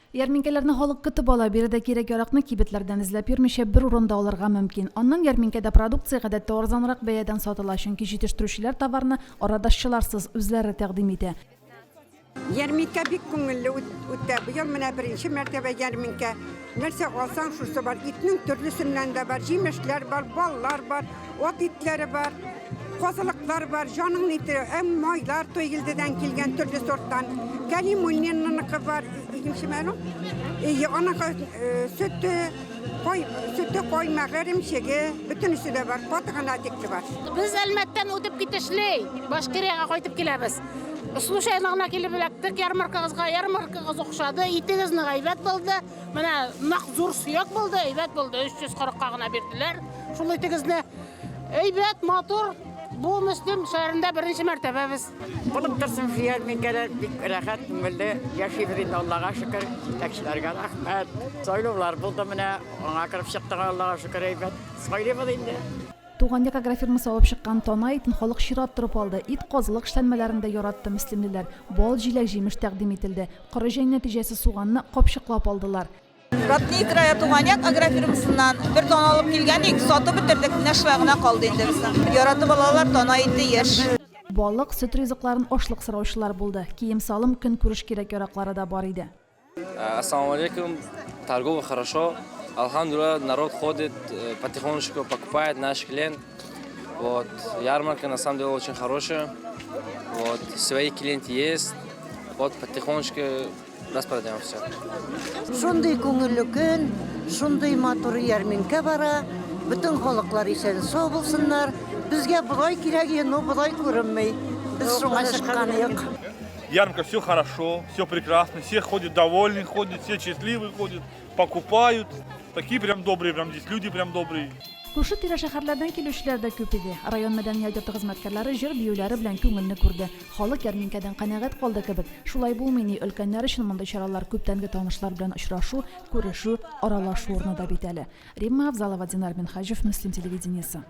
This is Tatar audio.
Ярминкәләрне халык көтеп ала. Биредә кирәк-яракны кибетләрдән эзләп йөрмичә бер урында алырга мөмкин. Аннан ярминкәдә продукция гадәттә арзанрак бәядән сатыла, чөнки җитештерүчеләр товарны арадашчыларсыз үзләре тәкъдим итә. Ярминкә бик күңелле үтә. Быел менә беренче мәртәбә ярминкә. Нәрсә алсаң, шусы бар. Итнең төрлесеннән дә бар. Җимешләр бар, баллар бар, ат итләре бар, казылыклар бар, җаның ни тели. Ә майлар Тойгелдедән килгән төрле сорттан. Кәлимуллинныкы бар, икенче мәлем. Әйе, аныкы сөте, кай, сөте, каймагы, эремчеге, бөтенесе дә бар. Катыгына тикле бар. Без Әлмәттән үтеп китешли Башкириягә кайтып киләбез. Случайно гына килеп эләктек ярмаркагызга. Ярмаркагыз охшады, итегез нык әйбәт булды. Менә нык зур сөяк булды, әйбәт булды. 340-ка гына бирделәр шул итегезне. Әйбәт, матур. Бу Мөслим шәһәрендә беренче мәртәбә без. Булып торсын шул ярминкәләр, бик рәхәт, күңелле яшибез инде, Аллага шөкер. Җитәкчеләргә рәхмәт. Сайлаулар булды менә, аңа кереп чыктык, Аллага шөкер, әйбәт. Сайлыйбыз инде. Туган як агрофирмасы алып чыккан тана итен халык чират торып алды. Ит, казылык эшләнмәләрен дә яратты мөслимлеләр. Бал, җиләк-җимеш тәкъдим ителде. Коры җәй нәтиҗәсе суганны капчыклап алдылар. Родные края Туган як агрофирмасыннан бер тана алып килгән идек, сатып бетердек, менә шулай гына калды инде безнең. Яратып алалар, тана ите еш. Балык, сөт ризыкларын ашлык сораучылар булды. Кием-салым, көнкүреш кирәк-яраклары да бар иде. Ассаламу алейкум. Торговля хорошо. Алхамдулилла, народ ходит, потихонечку покупает наш клиент. Вот. Ярмарка на самом деле очень хорошая. Вот. Свои клиенты есть. Вот потихонечку распродаем все. Шундый күңелле көн, шундый матур ярминкә бара. Бөтен халыклар исән сау булсыннар. Безгә бодай кирәк, но бодай күренми. Без шуңа чыккан идек. Ярмарка, все хорошо, все прекрасно, все ходят довольны, ходят, все счастливы ходят, покупают. Такие прям добрые, прям здесь люди прям добрые. Күрше-тирә шәһәрләрдән килүчеләр дә күп иде. Район мәдәният йорты хезмәткәрләре җыр-биюләре белән күңелне күрде. Халык ярминкәдән канәгать калды кебек. Шулай булмый ни, өлкәннәр өчен мондый чаралар күптәнге танышлар белән очрашу, күрешү, аралашу урыны да бит әле. Римма Авзалова, Динар Минһаҗев, Мөслим телевидениесе.